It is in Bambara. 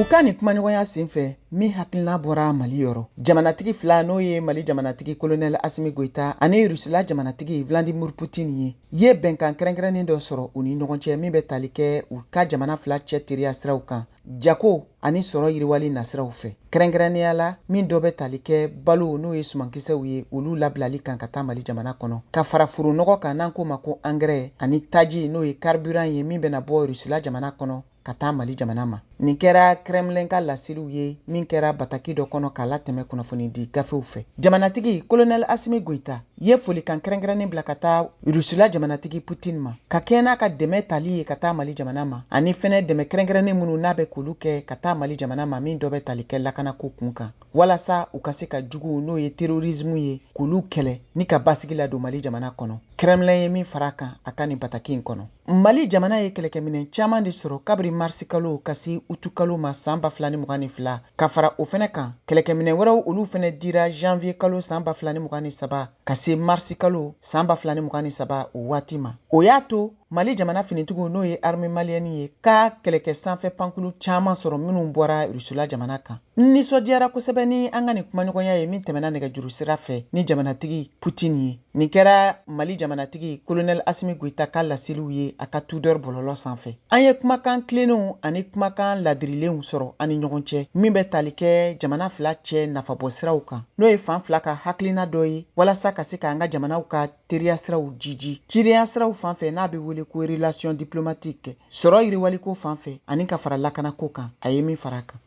U ka nin kumaɲɔgɔnya senfɛ, min hakilina bɔra Mali yɔrɔ, jamanatigi fila, n'o ye Mali jamanatigi Kolonɛli Asimi Goyita ani Rusila jamanatigi Vladimir Putin ye, ye bɛnkan kɛrɛnkɛrɛnnen dɔ sɔrɔ u ni ɲɔgɔn cɛ min bɛ tali kɛ u ka jamana fila cɛ teriya siraw kan, jago ani sɔrɔ yiriwali nasiraw fɛ, kɛrɛnkɛrɛnnenya la min dɔ bɛ tali kɛ balo, n'o ye sumankisɛw ye, olu labilali kan ka taa Mali jamana kɔnɔ, ka fara foronɔgɔ kan n'an k'o ma ko angɛrɛ, ani taji, n'o ye carburant ye, min bɛna bɔ Rusila jamana kɔnɔ ka taa Mali jamana ma. Nin kɛra Kremlin ka laseliw ye min kɛra bataki dɔ kɔnɔ k'a latɛmɛ kunnafonidi gafew fɛ. Jamanatigi Kolonɛli Asimi Goyita ye folikan kɛrɛnkɛrɛnnen bila ka taa Rusila jamanatigi Putin ma, ka kɛɲɛ n'a ka dɛmɛ tali ye ka taa Mali jamana ma, ani fɛnɛ dɛmɛ kɛrɛnkɛrɛnnen minnu n'a bɛ k'olu kɛ ka taa Mali jamana ma, min dɔ bɛ tali kɛ lakanako kun kan, walasa u ka se ka juguw, n'o ye terrorisme ye, k'olu kɛlɛ ni ka basigi ladon Mali jamana kɔnɔ. Kremlin ye min fara a kan a ka nin bataki in kɔnɔ. Mali jamana ye kɛlɛkɛminɛn caman de sɔrɔ kabiri marisi kalo ka se utu kalo ma san 2022. Ka fara o fɛnɛ kan, kɛlɛkɛminɛn wɛrɛw, olu fɛnɛ dira janvier kalo san 2023 ka se marisi kalo san 2023 o waati ma. O y'a to Mali jamana finitigiw, n'o ye armée malienne ye, ka kɛlɛkɛ sanfɛ pankulu caman sɔrɔ minnu bɔra Rusila jamana kan. N nisɔndiyara kosɛbɛ ni an ka nin kumaɲɔgɔnya ye min tɛmɛna nɛgɛjuru sira fɛ ni jamanatigi Putin ye. Nin kɛra Mali jamanatigi Kolonɛli Asimi Goyita ka laseliw ye a ka Twitter bɔlɔlɔ sanfɛ. An ye kumakan tilennenw ani kumakan ladirilenw sɔrɔ an ni ɲɔgɔn cɛ min bɛ tali kɛ jamana fila cɛ nafabɔ siraw kan, n'o ye fan fila ka hakilina dɔ ye walasa ka se k'an ka jamanaw ka teriya siraw jiji cidenya siraw fan fɛ, n'a bɛ wele ko relation diplomatique, sɔrɔ yiriwaliko fan fɛ ani ka fara lakanako kan, a ye min fara a kan.